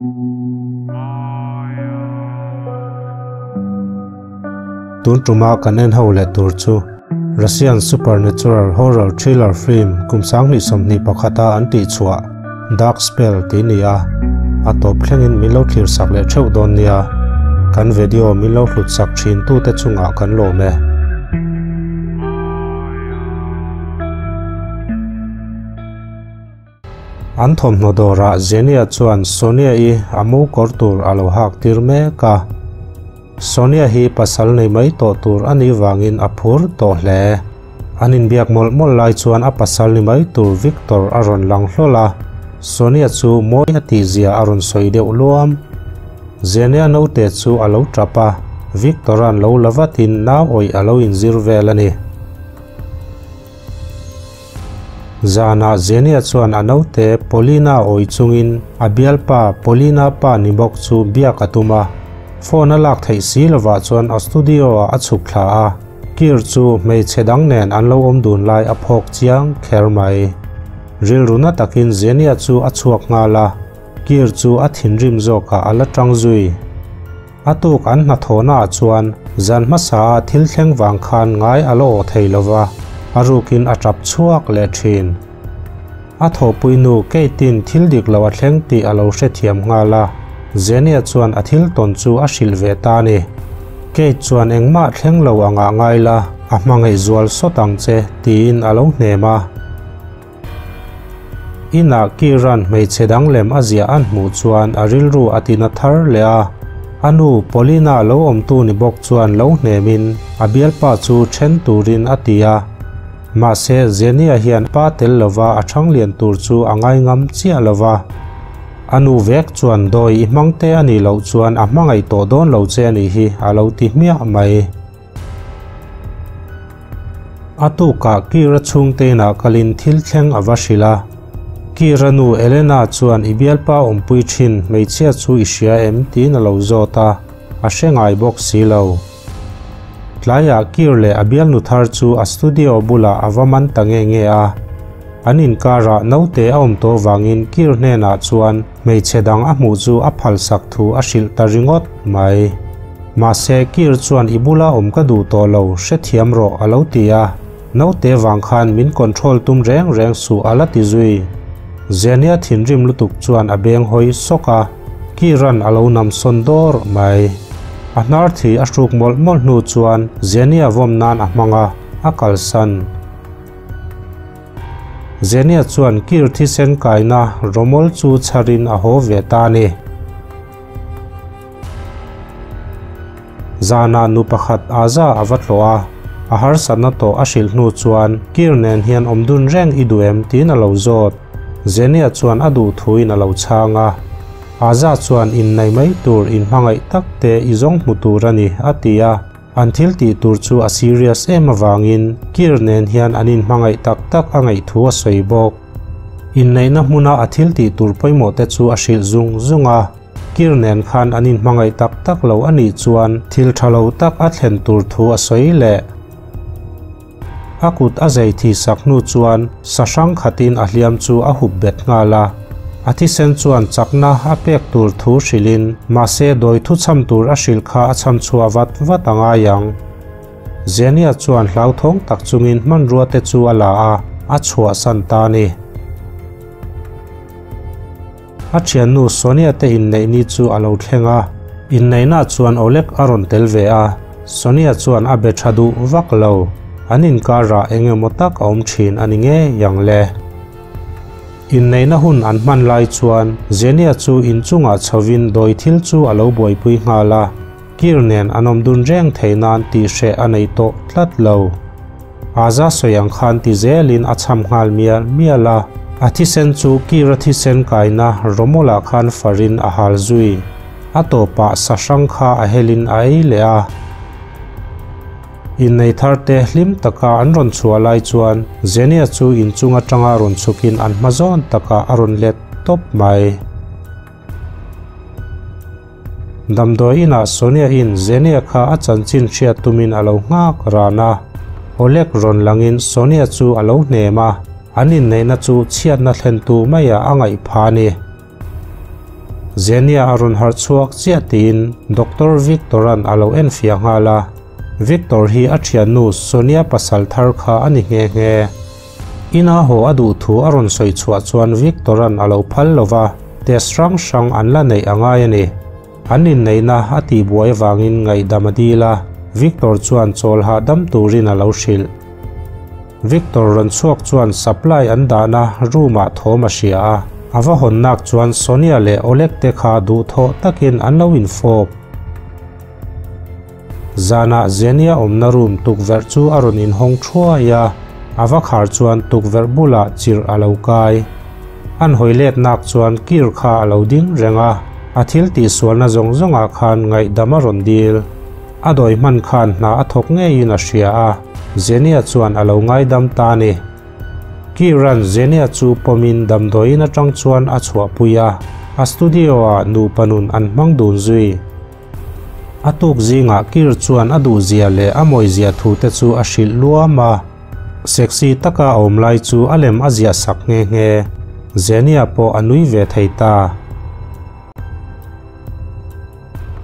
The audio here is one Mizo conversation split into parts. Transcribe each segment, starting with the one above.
Tun tuma kan en ho leh tur chu Russian supernatural horror thriller film kum 2021 a an tih chhuah Dark Spell tih ni a, a tawp thlengin min lo thlir sak leh theuh dawn nia. Kan video min lo hlut sak thin tute chungah kan lawm e. An thawmhnaw dawrah Zenia chuan Sonia-i a mu kawr tur a lo hak tir mek a. Sonia hi pasal nei mai tawh tur a nih vangin a phur tawh hle. An inbiak mawlh mawlh lai chuan a pasal ni mai tur Victor a rawn lang hlawl a, Sonia chu mawi a tihzia a rawn sawi deuh luam. Zenia naute chu a lo tap a, Victor-a'n lo la vatin nau awih a lo inzir vel a ni. Zanah Zenia chuan a naute Paulina awih chungin a bialpa Paulina pa ni bawk chu biak a tum a. Phone a lak theih si lovah chuan a studio ah a chhuk thla a, Kir chu hmeichhe dang nen an lo awm dun lai a phawk chiang kher mai. Rilru na takin Zenia chu a chhuak nghal a, Kir chu a thinrim zawkah a la tang zui. A tuk an hnathawhnaah chuan zan hmasaa thil thleng vang khan ngai a la aw thei lo va, a rukin a tap chhuak leh thin. A thawhpui nu Kate-in thil dik lo a thleng tih a lo hrethiam nghal a, Zenia chuan a thil tawn chu a hrilh ve ta a ni. Kate chuan engmah thleng lo angah ngai la, a hmangaih zual sawt ang che, tiin a lo hnem a. Inah Kiran hmeichhe dang lem a ziah an hmuh chuan a rilru a tina thar leh a. A nu Paulina lo awmtu ni bawk chuan lo hnemin a bialpa chu then turin a ti a. Mahse Zenia hian pa tel lova a thanglian tur chu a ngaingam chiah lova. A nu vek chuan dawi i hmang te a nih loh chuan a hmangaih tawh dawn lo che a nih hi a lo ti hmiah mai. A tukah Kira chhungte inah kalin thil thleng a va hrilh a. Kira nu Elena chuan i bialpa awmpui thin hmeichhia chu i hria em tiin a lo zawt a, a hre ngai bawk si lo. Tlaiah Kir leh a bialnu thar chu a studio bulah a va man ta nge nge a. An inkarah naute a awm tawh vangin Kir hnenah chuan hmeichhe dang a hmuh chu a phalsak thu a hrilh ta ringawt mai. Mahse, Kir chuan i bula awm ka duh tawh lo, hrethiam rawh a lo ti a. Naute vang khan min control tum reng reng suh a la ti zui. Zenia thinrim lutuk chuan a beng hawi sawk a, Kiran a lo nam sawn dawr mai. A hnar thi a hruk mawlh mawlh hnu chuan Zenia vawm nan a hmang a, a kalsan. Zenia chuan Kir thisen kaina rawmawl chu chharin a haw ve ta a ni. Zanah nu pakhat Aza a va tlawh a, a harsatna tawh a hrilh hnu chuan Kir nen hian awm dun reng i duh em tiin a lo zawt. Zenia chuan a duh thuin a lo chhang a. Aza chuan innei mai tur inhmangaih tak te i zawng hmu tur a ni a ti a. An thil tih tur chu a serious em avangin Kir nen hian an inhmangaih tak tak a ngaih thu a sawi bawk. Inneihna hmuna a thil tih tur pawimawh te chu a hrilh zung zung a. Kir nen khan an inhmangaih tak tak lo a nih chuan thil tha lo tak a thlen tur thu a sawi leh. A kut a zei thi sak hnu chuan sa hrang khatin a hliam chu a hup bet nghal a. A thisen chuan chakna a pek tur thu hrilhin mahse dawi thu chham tur a hrilh kha a chham chhuah vat vat a ngai ang. Zenia chuan hlauthawng tak chungin hmanrua te chu a la a, a chhuahsan ta a ni. A thiannu Sonia te inneih ni chu a lo thleng a, inneihna chuan Oleg a rawn tel ve a, Sonia chuan a be tha duh vak lo, an inkarah eng emaw tak a awm thin a ni ngei ang le. Inneihna hun an hman lai chuan Zenia chu inchungah chhovin dawi thil chu a lo buaipui nghal a, Kir nen an awm dun reng thei nan tihhreh a nei tawh tlat lo. Aza sawi ang khan ti zelin a chham nghal mial mial a, a thisen chu Kira thisen kaina Romola khan farin a hal zui. A tawpah sa hrang kha a helin a ei leh a. Innei tharte hlim taka an rawn chhuah lai chuan Zenia chu inchung atanga rawn chhukin an hma zawn takah a rawn let tawp mai. Damdawi inah Sonia in Zenia kha a chanchin hriat tumin a lo nghak ran a. Oleg rawn langin Sonia chu a lo hnem a, an inneihna chu chhiatna thlentu maiah a ngaih pha a ni. Zenia a rawn harh chhuak chiah tiin Doctor Victor-a'n a lo enfiah nghal a. Victor hi a thiannu Sonia pasal thar kha a ni nghe nghe. Ina haw a duh thu a rawn sawi chhuah chuan Victor-a'n a lo phal lo va, test hrang hrang an la neih a ngai a ni. An inneihna a tihbuai avangin ngaihdam a dil a, Victor chuan chawl hahdam turin a lo hrilh. Victor rawn chhuak chuan supply an dahna room-ah thawm a hria a, a va hawnnak chuan Sonia leh Oleg te kha duhthawh takin an lo infawp. Zanah Zenia awmna room tukverh chu a rawn inhawng thuai a, a va khar chuan tukverh bulah chirh a lo kai. An hawi letnak chuan kir kha a lo ding reng a, a thil tihsualna zawng zawngah khan ngaihdam a rawn dil. A dawi hman khan hna a thawk ngeiin a hria a, Zenia chuan a lo ngaidam ta a ni. Kiran Zenia chu pawmin damdawiin atang chuan a chhuahpui a, a studio-ah nupa nun an hmang dun zui. A tuk zingah Kir chuan a duhzia leh a mawizia thute chu a hrilh luam a, sexy taka a awm lai chu a lem a ziah sak nghe nghe. Zenia pawh a nui ve thei ta.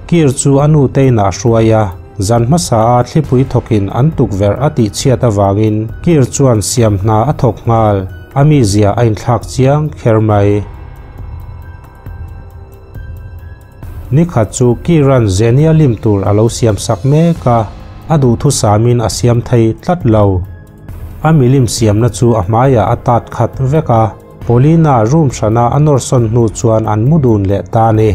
Kir chu a nu tein a hruai a, zan hmasa a thlipui thawkin an tukverh a tihchhiat avangin Kir chuan siam hna a thawk nghal, a mizia a inthlak chiang kher mai. Nikhat chu Kiran Zenia lim tur a lo siam sak mek a, a duhthusamin a siam thei tlat lo. A milim siamna chu a hmaiah a tat khat vek a, Paulina room hrana a nawrsawn hnu chuan an mu dun leh ta a ni.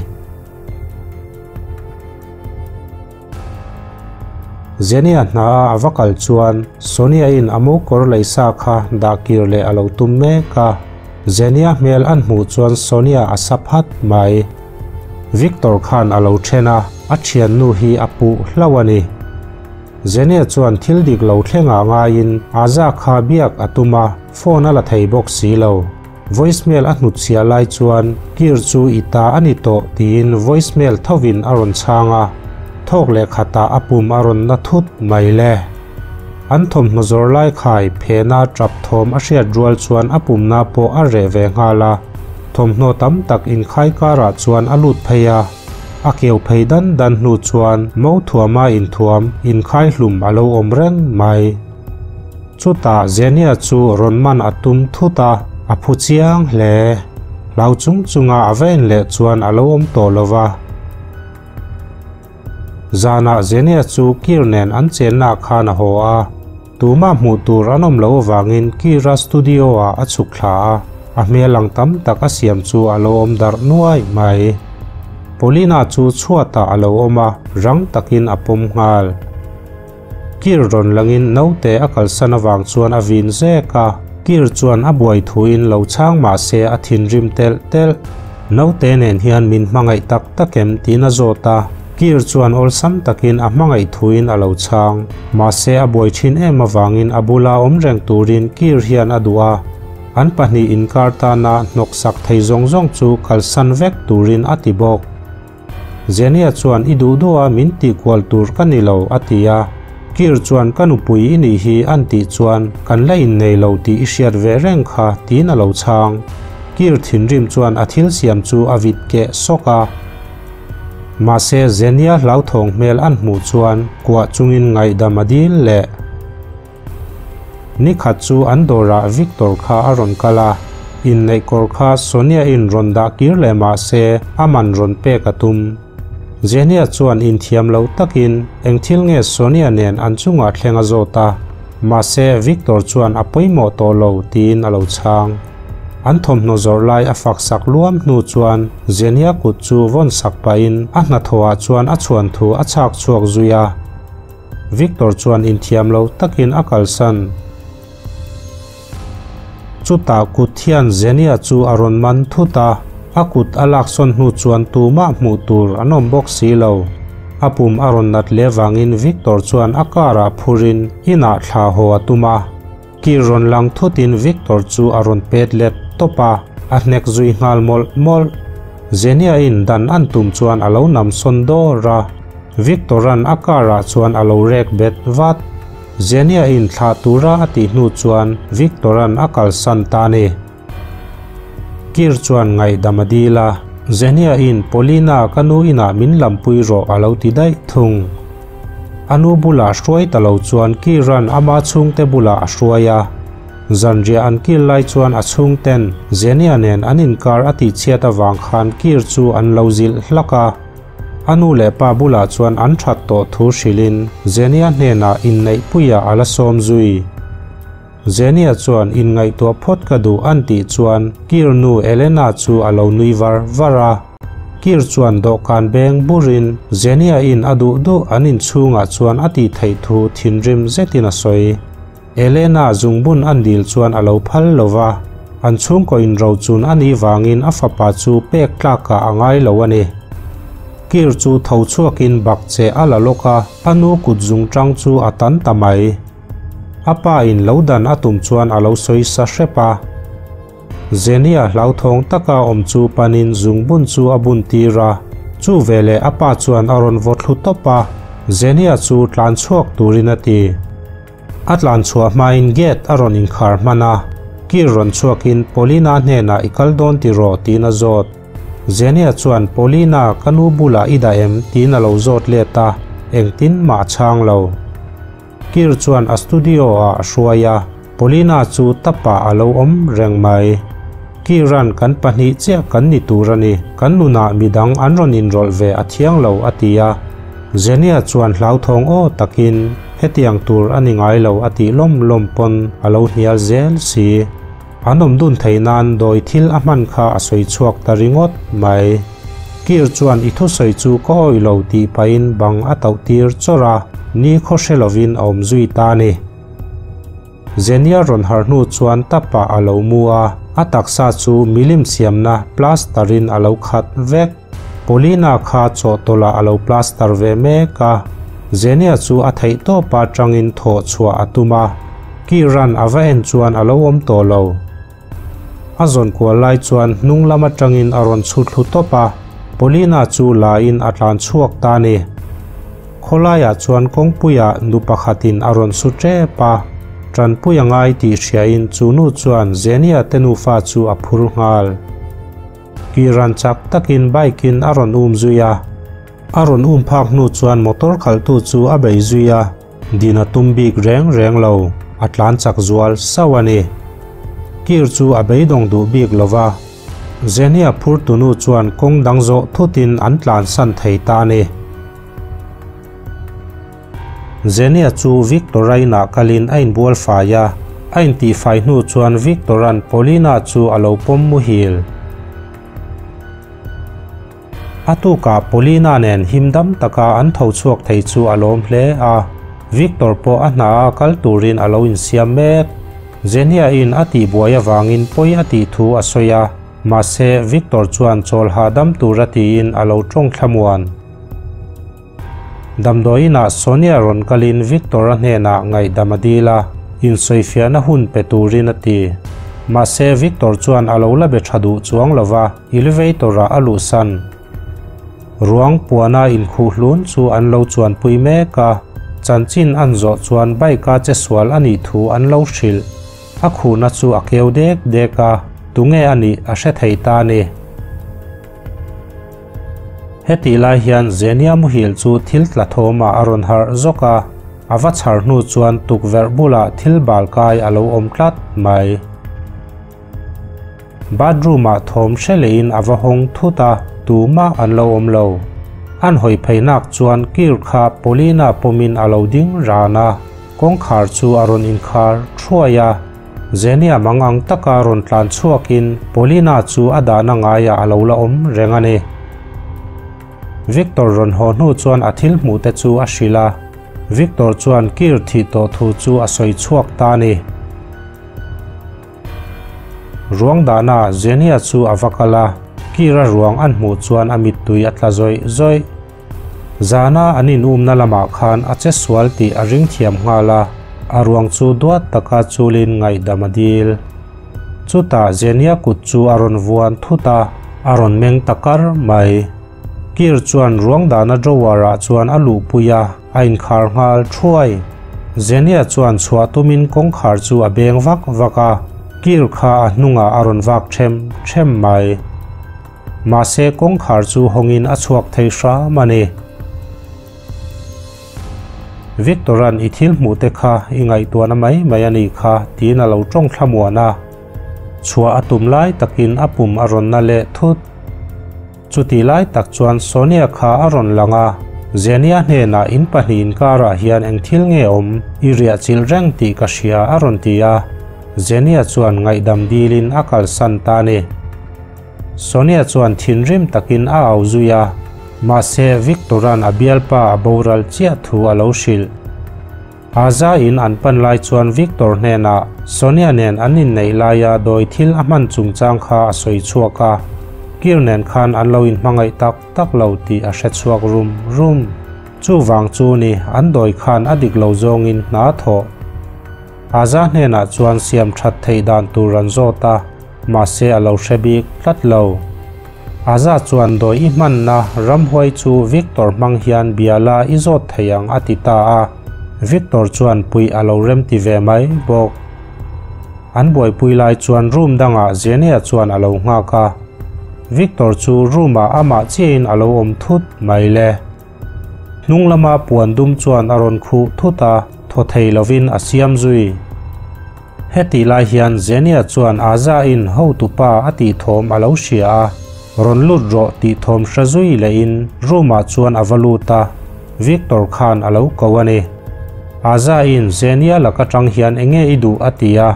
Zenia hna a a va kal chuan Sonia-in a mo kawr lei sa kha dah kir leh a lo tum mek a. Zenia hmel an hmuh chuan Sonia a sa phat mai. Victor khan a lo then a, a thiannu hi a puh hlauh a ni. Zenia chuan thil dik lo thlengah ngaiin Aza kha biak a tum a, phone a la thei bawk si lo. Voicemail a hnutchhiah lai chuan Kir chu i ta a ni tawh tiin voicemail thovin a rawn chhang a, thawk leh khatah a pum a rawn na thut mai le. An thawmhnaw zawr lai khai phena tap thawm a hriat rual chuan a pumna pawh a reh ve nghal a, thawmhnaw tam tak inkhai karah chuan a lut phei a, a keu phei dan dan hnu chuan mo thuama inthuam inkhai hlum a lo awm reng mai. Chutah Zenia chu rawn man a tum thut a, a phu chiang hle. Hlau chung chunga a va en leh chuan a lo awm tawh lo va. Zanah Zenia chu Kir nen an chennaah khan a haw a, tumah hmuh tur an awm loh avangin Kira studio-ah a chhuk thla a, a hmel ang tam tak a siam chu a lo awm darh nuai mai. Paulina chu chhuatah a lo awm a, rang takin a pawm nghal. Kir rawn langin naute a kalsan avang chuan a vin zek a, Kir chuan a buai thuin lo chhang mah se a thinrim telh telh. Naute nen hian min hmangaih tak tak em tiin a zawt a, Kir chuan awlsam takin a hmangaih thuin a lo chhang. Mahse a buai thin em avangin a bula awm reng turin Kir hian a duh a, an pahnih inkar tana hnawksak thei zawng zawng chu kalsan vek turin a ti bawk. Zenia chuan i duh duh a min tih kual tur ka ni lo a ti a, Kir chuan ka nupui i nih hi an tih chuan kan la innei lo tih i hriat ve reng kha tiin a lo chhang. Kir thinrim chuan a thil siam chu a vit keh sawk a. Mahse Zenia hlauthawng hmel an hmuh chuan kuah chungin ngaihdam a dil leh. Nikhat chu an dawrah Victor kha a rawn kal a, inneih kawr kha Sonia-in rawn dah kir leh mah se a man rawn pek a tum. Zenia chuan inthiam lo takin eng thil nge Sonia nen an chungah thleng a zawt a, mahse Victor chuan a pawimawh tawh lo tiin a lo chhang. An thawmhnaw zawrh lai a fak sak luam hnu chuan Zenia kut chu vawn sak pahin a hnathawhah chuan a chhuan thu a chhak chhuak zui a. Victor chuan inthiam lo takin a kalsan. Chutah kut hian Zenia chu a rawn man thut a, a kut a laksawn hnu chuan tumah hmuh tur an awm bawk si lo. A pum a rawn nat leh vangin Victor chuan a car ah phurin inah thla haw a tum a. Kir rawn lang thutin Victor chu a rawn pet let tawp a, a hnek zui nghal mawlh mawlh. Zenia in dan an tum chuan a lo nam sawn dawr a, Victor-a'n a car ah chuan a lo rek bet vat. Zenia in thlah tura a tih hnu chuan Victor-a'n a kalsan ta a ni. Kir chuan ngaihdam a dil a. Zenia in Paulina ka nu inah min lampui rawh a lo ti daih thung. A nu bulah hruai ta lo chuan Kiran ama chhungte bulah a hruai a. Zanriah an kil lai chuan a chhungten Zenia nen an inkar a tihchhiat avang khan Kir chu an lo zilh hlak a. A nu leh pa bulah chuan an that tawh thu hrilhin Zenia hnenah inneihpuiah a la sawm zui. Zenia chuan inngaihtuah phawt ka duh an tih chuan Kir nu Elena chu a lo nui var var a. Kir chuan dawhkan beng burin Zenia in a duh duh an inchhungah chuan a tih theih thu thinrim zetin a sawi. Elena zungbun an dil chuan a lo phal lo va, an chhungkaw inrochun a nih vangin a fapa chu pek tlakah a ngai lo a ni. Kir chu tho chhuakin bakcheh a la lawk a, a nu kut zungṭang chu a tan ta mai. A pa in lo dan a tum chuan a lo sawi sa hrep a. Zenia hlauthawng taka awm chu panin zungbun chu a bun tir a, chu veleh a pa chuan a rawn vaw thlu tawp a, Zenia chu tlan chhuak turin a ti. A tlan chhuah hmain gate a rawn inkhar hman a, kir rawn chhuakin Paulina hnenah i kal dawn ti rawh tiin a zawt. Zenia chuan Paulina ka nu bulah i dah em tiin a lo zawt let a, engtin mah a chhang lo. Kir chuan a studio ah a hruai a, Paulina chu tapah a lo awm reng mai. Kiran kan pahnih chiah kan ni tur a ni, kan nunah midang an rawn inrawlh ve a thiang lo a ti a. Zenia chuan hlauthawng aw takin hetiang tur a ni ngai lo a tih lawm lawm pawn a lo hnial zel si. An awm dun theih nan dawi thil a hman kha a sawi chhuak ta ringawt mai. Kir chuan i thusawi chu ka awih lo tih pahin bang a tauh tir chawrh a, ni khaw hre lovin a awm zui ta a ni. Zenia rawn harh hnu chuan tapah a lo mu a, a taksa chu milim siamna plaster in a lo khat vek. Paulina kha chawhtawlh ah a lo plaster ve mek a, Zenia chu a theih tawpa tangin thawh chhuah a tum a, Kiran a va en chuan a lo awm tawh lo. A zawn kual lai chuan hnung lam atangin a rawn chhu thlu tawp a, Paulina chu la in a tlan chhuak ta a ni. Khawlaiah chuan kawngpuiah nu pakhatin a rawn su tep a, tanpui a ngai tih hriain chu nu chuan Zenia te nufa chu a phur nghal. Kiran chak takin bike in a rawn um zui a, a rawn um phak hnu chuan motor khalhtu chu a bei zui a, din a tum bik reng reng lo, a tlan chak zual sauh a ni. Kir chu a beidawng duh bik lo va, Zenia phurtunu chuan kawng dang zawh thutin an tlansan thei ta a ni. Zenia chu Victor-a inah kalin a inbual fai a, a intihfai hnu chuan Victor-a'n Paulina chu a lo pawm muhil. A tukah Paulina nen him dam taka an tho chhuak thei chu a lawm hle a, Victor pawh a hna a kal turin a lo insiam mek. Zenia-in a tihbuai avangin pawi a tih thu a sawi a, mahse Victor chuan chawl hahdam tura tiin a lo tawng thlamuan. Damdawiinah Sonia rawn kalin Victor-a hnenah ngaihdam a dil a, insawifiahna hun pe turin a ti. Mahse, Victor chuan a lo la be tha duh chuang lo va, elevator-ah a luhsan. Ruang puana inkhuh hlun chu an lo chuanpui mek a, chanchin an zawh chuan bike-a che sual a nih thu an lo hrilh. A khuhna chu a keu dek dek a, tunge a nih a hre thei ta a ni. Hetih lai hian Zenia muhil chu thil tla thawmah a rawn harh zawk a, a va chhar hnu chuan tukverh bulah thil bal kai a lo awm tlat mai. Bathroom-ah thawm hre lehin a va hawng thut a, tumah an lo awm lo. An hawi pheinak chuan kir kha Paulina pawmin a lo ding ran a, kawngkhar chu a rawn inkhar thuai a. Zenia mangang taka rawn tlan chhuakin Paulina chu a dahna ngaiah a lo la awm reng a ni. Victor rawn haw hnu chuan a thil hmuh te chu a hrilh a, Victor chuan kir thih tawh thu chu a sawi chhuak ta a ni. Ruang dahnaah Zenia chu a va kal a, kira ruang an hmuh chuan a mittui a tla zawih zawih. Zana an inumna lamah khan a che sual tih a ring thiam nghal a, a ruang chu duat taka chulin ngaihdam a dil. Chutah Zenia kut chu a rawn vuan thut a, a rawn meng ta kar mai. Kir chuan ruang dahna drawer-ah chuan a luhpui a, a inkhar nghal thuai. Zenia chuan chhuah tumin kawngkhar chu a beng vak vak a, Kir kha a hnungah a rawn vak them them mai. Mahse kawngkhar chu hawngin a chhuak thei hram a ni. Victor-a'n i thil hmuh te kha i ngaihtuahna mai mai a nih kha tiin a lo tawng thlamuan a. Chhuah a tum lai takin a pum a rawn na leh thut. Chutih lai tak chuan Sonia kha a rawn lang a, Zenia hnenah in pahnih inkarah hian eng thil nge awm, i riah chilh reng tih ka hria a rawn ti a. Zenia chuan ngaihdam dilin a kalsan ta a ni. Sonia chuan thinrim takin a au zui a, mahse Victor-a'n a bialpa a boral chiah thu a lo hrilh. Aza in an pan lai chuan Victor hnenah Sonia nen an inneih laia dawi thil a hman chungchang kha a sawi chhuak a, Kir nen khan an lo inhmangaih tak tak lo tih a hre chhuak rum rum. Chuvang chu ni an dawi khan a dik lo zawngin hna a thawh. Aza hnenah chuan siam that theih dan tur an zawt a, mahse a lo hre bik tlat lo. Aza chuan dawi i hmanna ramhuai chu Victor hmang hian bia la i zawt thei ang a ti ta a, Victor chuan puih a lo remti ve mai bawk. An buaipui lai chuan room dangah Zenia chuan a lo nghak a, Victor chu room ah amah chiahin a lo awm thut mai le. Hnung lama puan dum chuan a rawn khuh thut a, thaw thei lovin a siam zui. Hetih lai hian Zenia chuan Aza-in hotupa a tih thawm a lo hria a, rawn lut rawh tih thawm hre zui lehin room-ah chuan a va lut a, Victor khan a lo ko a ni. Aza-in Zenia lak atang hian enge i duh a ti a,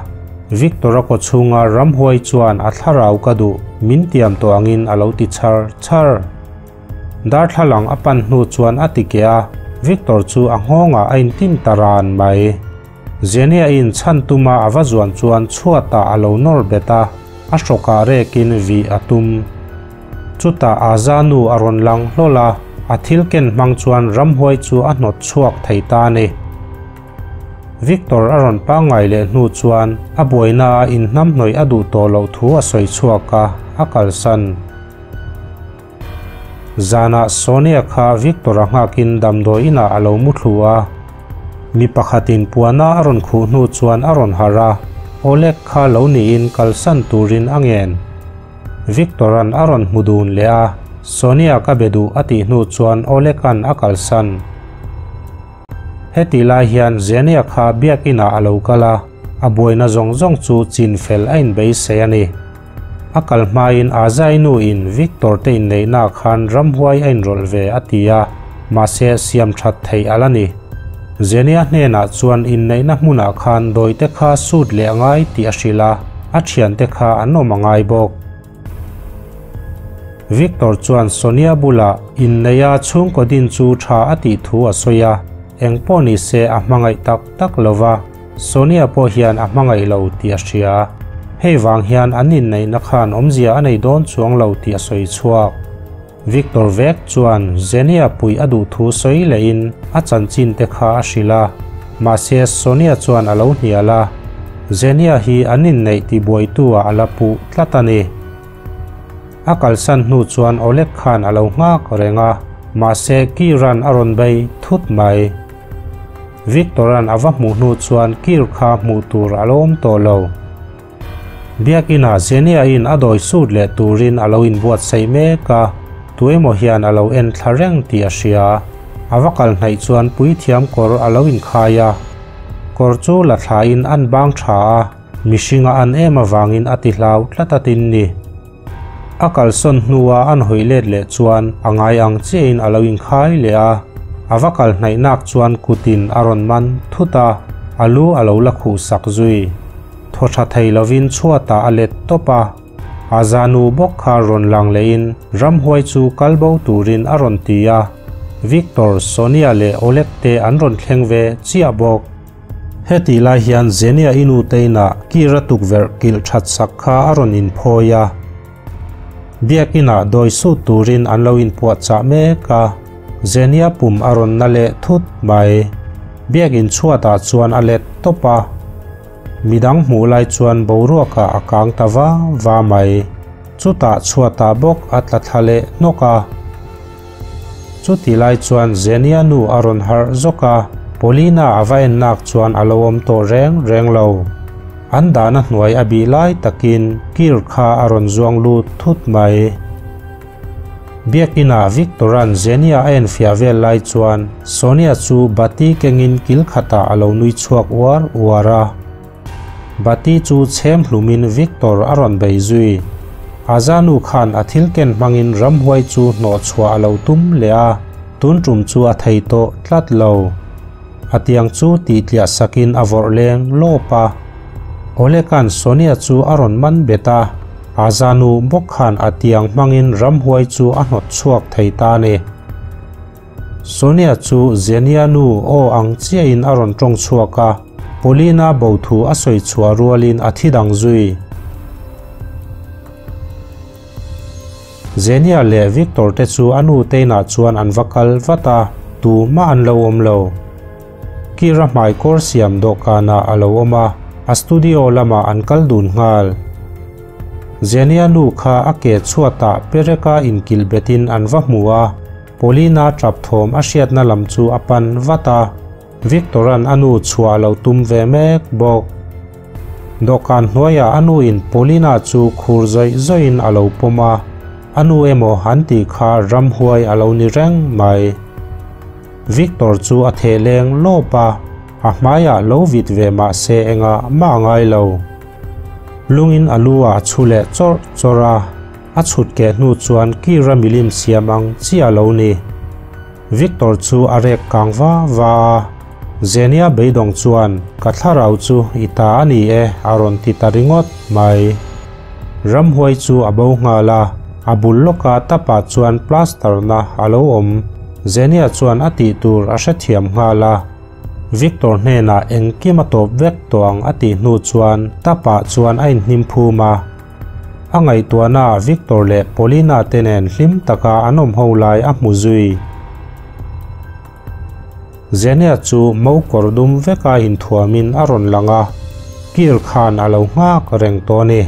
Victor-a kaw chhunga ramhuai chuan a thlarau ka duh, min tiam tawh angin a lo ti chhar chhar. Darthlalang a pan hnu chuan a ti keh a, Victor chu a nghawngah a intin ta ran mai. Zenia-in chhan tuma a va zuan chuan chhuatah a lo nawr bet a, a hrawkah rekin vih a tum. Chutah Aza nu a rawn lang hlawl a, a thil ken hmang chuan ramhuai chu a hnawt chhuak thei ta a ni. Victor a rawn pangngai leh hnu chuan a buainaah inhnamhnawih a duh tawh loh thu a sawi chhuak a, a kalsan. Zanah Sonia kha Victor-a nghakin damdawi inah a lo mu thlu a. Mi pakhatin puana a rawn khuh hnu chuan a rawn harh a, Oleg kha lo niin kalsan turin a ngen. Victor-a'n a rawn hmu dun leh a, Sonia ka be duh a tih hnu chuan Oleg-a'n a kalsan. Hetih lai hian Zenia kha biakinah a lo kal a, a buaina zawng zawng chu chin fel a inbeisei a ni. A kal hmain Azai nu in Victor te inneihna khan ramhuai a inrawlh ve a ti a, mahse siam that theih a la ni. Zenia hnenah chuan inneihna hmunah khan dawite kha sut leh a ngai tih a hrilh a, a thiante kha an awm a ngai bawk. Victor chuan Sonia bulah inneia chhungkaw din chu tha a tih thu a sawi a, eng pawh ni se a hmangaih tak tak lova. Sonia pawh hian a hmangaih lo tih a hria. Hei vang hian an inneihna khan awmzia a nei dawn chuang lo tih a sawi chhuak. Victor vek chuan Zenia puih a duh thu sawi lehin a chanchin te kha a hrilh a. Mahse Sonia chuan a lo hnial a. Zenia hi an inneih tibuaitu ah a la puh tlat a ni. A kalsan hnu chuan Oleg khan a lo nghak reng a, mahse Kiran a rawn bei thut mai. Victor-a'n a va hmuh hnu chuan Kir kha hmuh tur a lo awm tawh lo. Biakinah Zenia-in a dawi sut leh turin a lo inbuatsaih mek a, tuemaw hian a lo en thla reng tih a hria. A va kal hnaih chuan puithiam kawr a lo inkhai a. Kawr chu la thlain an bang tha a, mihringa an em avangin a ti hlau tlat a tin ni. A kalsawn hnua an hawi let leh chuan a ngai ang chiahin a lo inkhai leh a, a va kal hnaih nak chuan kutin a rawn man thut a, a lu a lo la khuh sak zui. Thaw tha thei lovin chhuatah a let tawp a, a zanu bawk kha rawn lang lehin ramhuai chu kal bo turin a rawn ti a, Victor, Sonia leh Oleg te an rawn thleng ve chiah bawk. Hetih lai hian Zenia i nu te inah Kira tukverh kilh that sak kha a rawn inphawi a. Biakinah dawi sut turin an lo inpuahchah mek a, Zenia pum a rawn na leh thut mai. Biakin chhuatah chuan a let tawp a. Midang hmuh lai chuan boruakah a kang ta va va mai. Chutah chhuatah bawk a tla thla leh hnawk a. Chuti lai chuan Zenia nu a rawn harh zawk a, Paulina a va en nak chuan a lo awm tawh reng reng lo. An dahna hnuai a bih lai takin Kir kha a rawn zuang lut thut mai. Biakin-ah Victor-a'n Zenia a enfiah vel lai chuan Sonia chu bati kengin kil khatah a lo nui chhuak uar uar a. Bati chu chhem hlumin Victor a rawn bei zui. Aza nu khan a thil ken hmangin ramhuai chu hnawh chhuah a lo tum leh a, tun tum chu a thei tawh tlat lo. A tiang chu tih tliah sakin a vawrh leng lawp a. Oleka'n Sonia chu a rawn man bet a, Aza nu bawk khan a tiang hmangin ramhuai chu a hnawt chhuak thei ta a ni. Sonia chu Zenia nu aw ang chiahin a rawn tawng chhuak a, Paulina bo thu a sawi chhuah rualin a thi dang zui. Zenia leh Victor te chu a nu teinah chuan an va kal vat a, tumah an lo awm lo. Kira hmaikawr siam dawhkanah a lo awm a, a studio lamah an kal dun nghal. Zenia nu kha a ke chhuatah pereka inkilh betin an va hmu a, Paulina tap thawm a hriatna lam chu a pan vat a, Victor-a'n a nu chhuah a lo tum ve mek bawk. Dawhkan hnuaiah a nuin Paulina chu khur zawih zawihin a lo pawm a, a nu emaw an tih kha ramhuai a lo ni reng mai. Victor chu a theh leng lawp a, a hmaiah lo vit ve mah se engah mah a ngai lo. Lungin a lu ah a chhu leh chawrh chawrh a, a chhut keh hnu chuan Kira milim siam ang chiah a lo ni. Victor chu a rek kang va va a, Zenia beidawng chuan ka thlarau chu i ta a ni e a rawn ti ta ringawt mai. Ramhuai chu a bo nghal a, a bul lawka tapah chuan plaster na a lo awm. Zenia chuan a tih tur a hrethiam nghal a. Victor hnenah engkim a tawp vek tawh ang a tih hnu chuan tapah chuan a inhnim phum a. A ngaihtuahnaah Victor leh Paulina te nen hlim taka an awm ho lai a hmu zui. Zenia chu mo kawr dum veka inthuamin a rawn lang a, Kir khan a lo nghak reng tawh a ni.